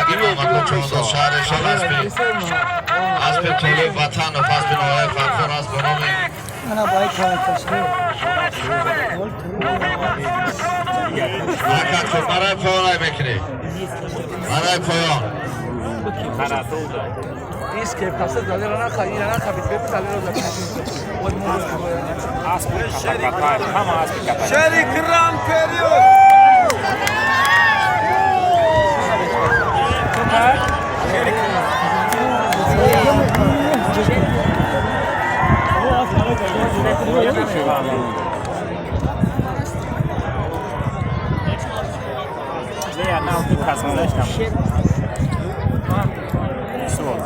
Солаги Муҳаммадхон Чавандоз, шаҳри Шал, аспи Толиб Ватанов, аспи ноҳияи Фархор аст бо номи Ана бай кашре. Ҳаракат кун, барои поён ай мекунӣ, барои поён. Иске паса далера наха, ира наха, бит далера за. Асп катакатай, ҳама аспи катакатай. Шери Гран Период. Не, на ки кас гузаштам. Суол.